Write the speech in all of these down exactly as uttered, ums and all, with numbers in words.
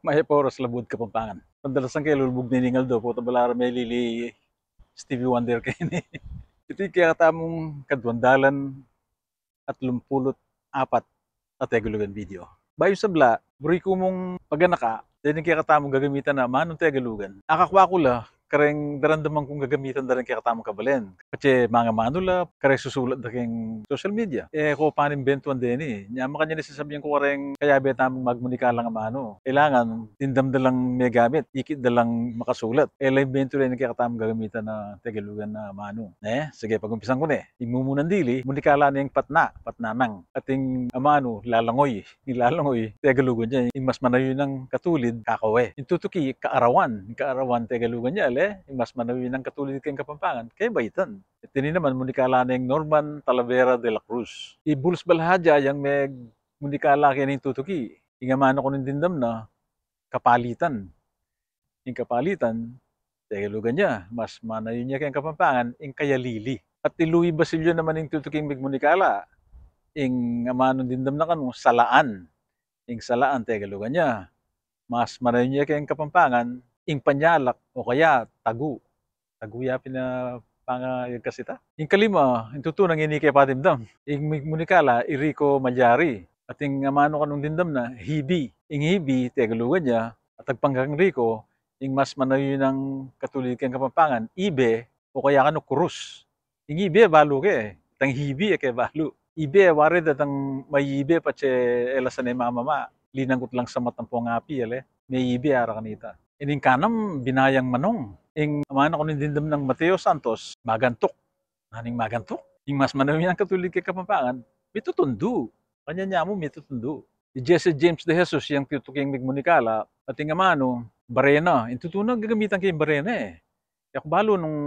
Mayap a oras, Labuad Kapampangan. Pandalasan ke lulubug ne ning aldo, pota bala ra melili Stevie Wonder keni. Iti kekatamung kaduang dalan at lumpulu't apat a Tegalugan video. Bayu sabla, buri ku mung paganaka deng kekatamung gagamitan a amanung Tegalugan. Akakua ku la kareng daramdaman kung gagamitan da reng kekatamung kabalen. Patse mangamanu la, kareng susulat da keng social media. E ko panimbentuan deni. Nya makanyan i sasabian ku kareng kayabe tamung magmunikalang amanu, kailangan dimdam da lang megamit, ikit da lang makasulat. E la imbentu reng kekatamung gagamitan a Tegalugan a amanu. Ne? Sige, pagumpisan ku ne. Ing mumunang dili, munikala ne ing patna, patna nang. At ing amanu, lalangoy. Ing lalangoy, Tegalugan ya, ing mas manayun a katulid, kakawe. Ing tutuki, kaarawan. Ing kaarawan, Tegalugan ya, le, ing mas manayun a katulid keng Kapampangan, kebaitan. At ini naman, munikala ne ing Norman Talavera de la Cruz. I Bulus Balhaja yang megmunikala keni ning tutuki. Ing amanu ku ning dimdam na, kapalitan. Ing kapalitan, Tegalugan ya, mas manayun ya keng Kapampangan, ing kayalili. At i Louis Basilio naman ing tutuking megmunikala. Ing amanung dimdam na kanu, salaan. Ing salaan, Tegalugan ya, mas manayun ya keng Kapampangan, ing panyalak o kaya tagu. Tagu ya pin a pangayagkas ita. Ing kalima, ing tutu nang ini ke padimdam. Ing megmunikala, i Rico Malyari. At ing amanu kanung dimdam na, hibi. Ing hibi, Tegalugan ya, at agpang kang Rico, ing mas manayun a katulid keng Kapampangan, ibe, o kaya kanu kurus. Ing ibe, balu ke, itang hibi, e ke balu. Ibe, wari datang maibe, patse e la sa ne mamama. Linanggut lang sa mata ampong api, ale. Maibe, ara kanita. Ining kanam, binayang manong. Ing amanu kanung dimdam nang Mateo Santos, magantuk. Naning magantuk? Ing mas manayun a katulid keng Kapampangan, mitutundu. Kanyan ya mu, mitutundu. I Jesse James de Jesus, yang tutuking megmunikala, at ing amanu, barena. Ing tutu na gagamitan ke ing barena, e. E ku balu nung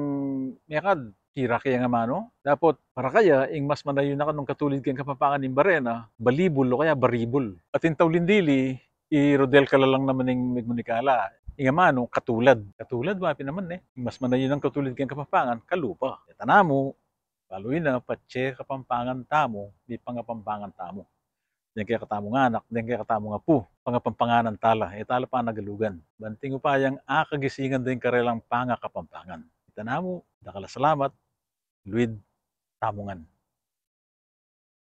mekad, kira ke yang amanu. Dapot, para kaya, ing mas manayun a kanung katulid keng Kapampangan ing barena, balibul o kaya baribul. At ing tauling dili, i Rodel Calalang naman ing megmunikala. Ing amanu, katulad. Katulad, wa pin naman, e. Ing mas manayun a katulid keng Kapampangan, kalupa. Ita namu, balu yu na, patse Kapampangan tamu, mipangapampangan tamu. Deng kekatamung anak, deng kekatamung apu, pangapampanganan tala, e tala panagalugan. Ban ating upayang akagisingan deng karelang pangakapampangan. Ita namu, dakal a salamat, luid tamu ngan.